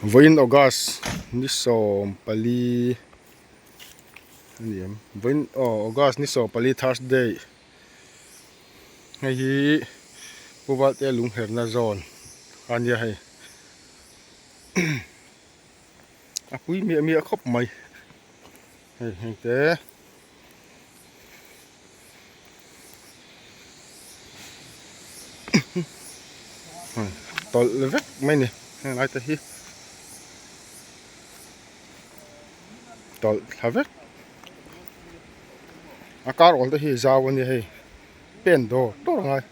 Vawiin August ni 14 a ni em vawiin aw August ni 14 Thursday hei hi Pu Valte lungherna zawn a nia hei a pui miah miah khawp mai hei heng te. Tawlh vek mai ni heng lai te hi tawlh thla vek a kar awl te hi zau a nia hei pen dawr dawr a ngai.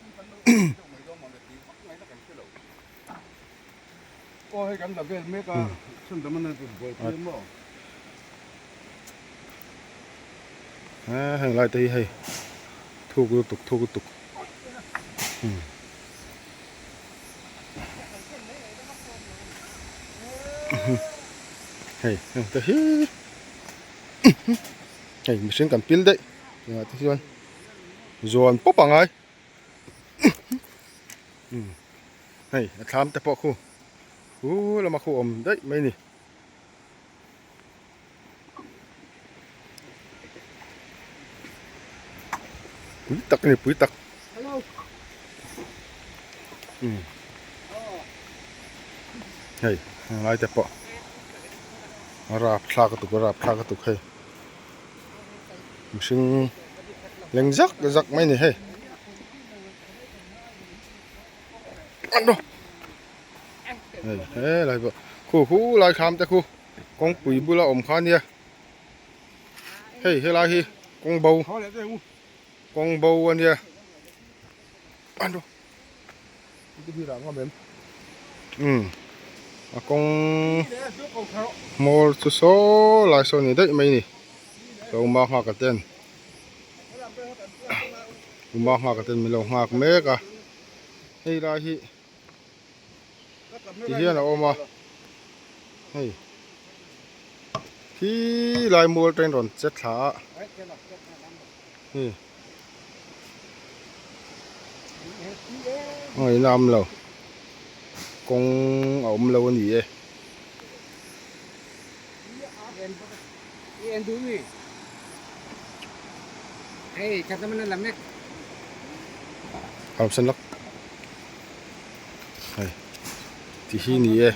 Heng lai te hi hei thuk lutuk thuk lutuk hei heng te hi hei mihring kan pil daih engah te chuan zuan pawp a ngai. Hei a thlam te pawh khu khu lama khu awm daih mai a ni. Pui tak a ni pui tak. Hei helai te pawh a rapthlak a tuk a rapthlak a tuk hei. Mihring leng zak zak mai a ni hei. Hei helai pawh khu khu lai thlam te khu kawngpui bula awm kha ania hei helai hi kawng bo kawng bo ania umm a kawng hmawr chu saw lai saw ni daih mai a ni tlawma nghak a ten. Uma nghak a ten min lo nghak mek a hei lai hi ti hian a awm a hei khi lai mual train rawn che thla a hei a ngaihna awm lo kawng a awm lo a ni e. Hei ti hi ni e.